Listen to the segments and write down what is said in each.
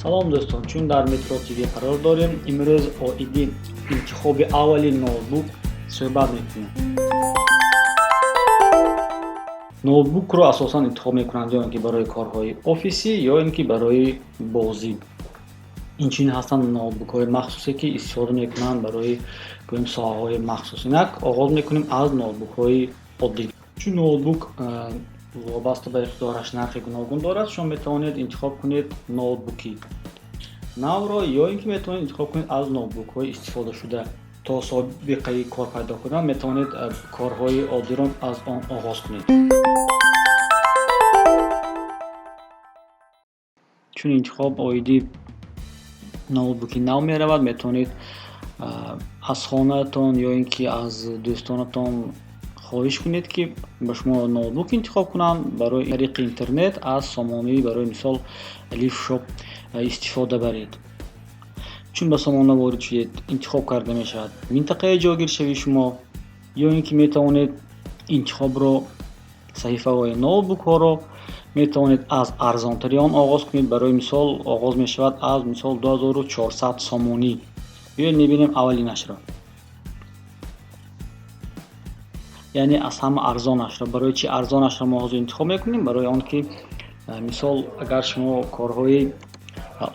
Салом, дӯстон! Чун дар Метро ТВ қарор дорем, имрӯз оиди интихоби аввали ноутбук суҳбат мекунем. Ноутбукро асосан интихоб мекунанд ё ин ки барои корҳои офисӣ, ё ин ки барои бозӣ. Инчунин ҳастанд ноутбукҳои махсусе, ки истифода мекунанд барои, гӯем, соҳаҳои махсус. Инак, оғоз мекунем аз ноутбукҳои оддӣ. Чун ноутбук вобаста ба иқтидораш нархи гуногун дорад, шумо метавонед интихоб кунед ноутбуки навро ё ин ки метавонед интихоб кунед аз ноутбукҳои истифодашуда. То собиқаи кор пайдо кардан метавонед корҳои оддиро аз он оғоз кунед. Чун интихоб оиди ноутбуки нав меравад, метавонед аз хонаатон ё ин ки аз дӯстонатон хоҳиш кунед, ки ба шумо ноутбук интихоб кунанд. Барои тариқи интернет аз сомонаи, барои мисол, Лифшоп истифода баред. Чун ба сомона ворид шудед, интихоб карда мешавад минтақаи ҷойгиршавии шумо, ё ин ки метавонед интихобро, саҳифаҳои ноутбукҳоро метавонед аз арзонтари он оғоз кунед. Барои мисол, оғоз мешавад аз, мисол, 2400 сомонӣ. Биёед, мебинем аввалинашро, яъне аз ҳама арзонашро. Барои чӣ арзонашро мо ҳозир интихоб мекунем? Барои он ки, мисол, агар шумо корҳои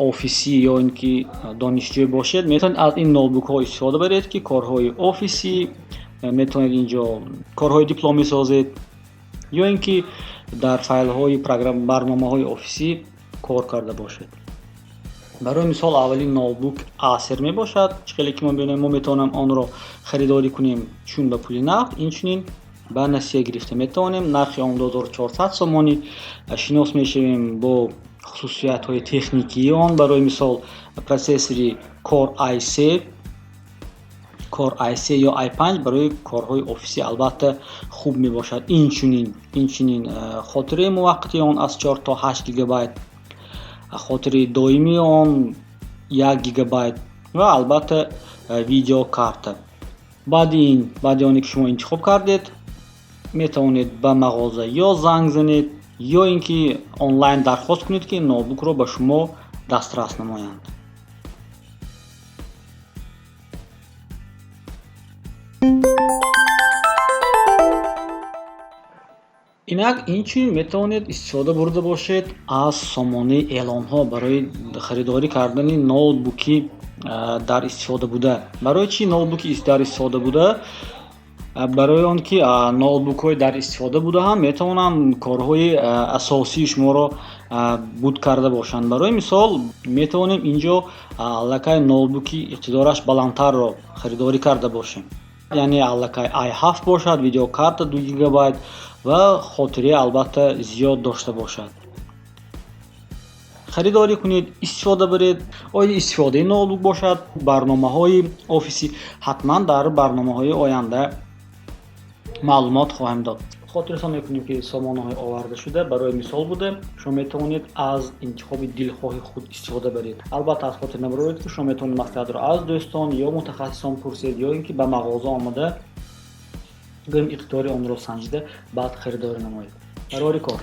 офисӣ ё ин ки донишҷӯ бошед, метавонед аз ин ноутбукҳо истифода баред, ки корҳои офисӣ метавонед, инҷо корҳои дипломӣ созед ё ин ки дар файлҳои барномаҳои офисӣ кор карда бошед. Барои мисол, аввалин ноутбук Acer мебошад. Чӣ хеле ки мо бинем, мо метавонем онро харидорӣ кунем чун ба пули нақд, инчунин ба насия гирифта метавонем. Нархи он 2400 сомонӣ. Шинос мешавем бо хусусиятҳои техникии он. Барои мисол, процессори Core i3, Core i3 ё i5 барои корҳои офисӣ албатта хуб мебошад. Инчунин хотираи муваққатии он аз 4 то 8 гигабайт, хотираи доимии он 1 гигабайт ва албатта видеокарта. Баъди ин, баъди оне ки шумо интихоб кардед, метавонед ба мағоза ё занг занед, ё ин ки онлайн дархост кунед, ки ноутбукро ба шумо дастрас намоянд. Инак, инчунин метавонед истифода бурда бошед аз сомонаи эълонҳо барои харидорӣ кардани ноутбуки дар истифода буда. Барои чӣ ноутбуки дар истифода буда? Барои он ки ноутбукҳои дар истифода буда ҳам метавонанд корҳои асосии шуморо буд карда бошанд. Барои мисол, метавонем инҷо аллакай ноутбуки иқтидораш баландтарро харидорӣ карда бошем, яъне аллакай i7 бошад, видеокарта 2 гигабайт ва хотираи албатта зиёд дошта бошад. Харидорӣ кунед, истифода баред. Оиди истифодаи ноутбук бошад, барномаҳои офисӣ, ҳатман дар барномаҳои оянда маълумот хоҳем дод. Хотиррасон мекунем, ки сомонаҳои овардашуда барои мисол буда, шумо метавонед аз интихоби дилхоҳи худ истифода баред. Албатта, аз хотир набароред, ки шумо метавонед маслиҳатро аз дӯстон ё мутахассисон пурсед, ё ин ки ба мағоза омада, гӯем, иқтидори онро санҷида, баъд харидорӣ намоед. Барори кор!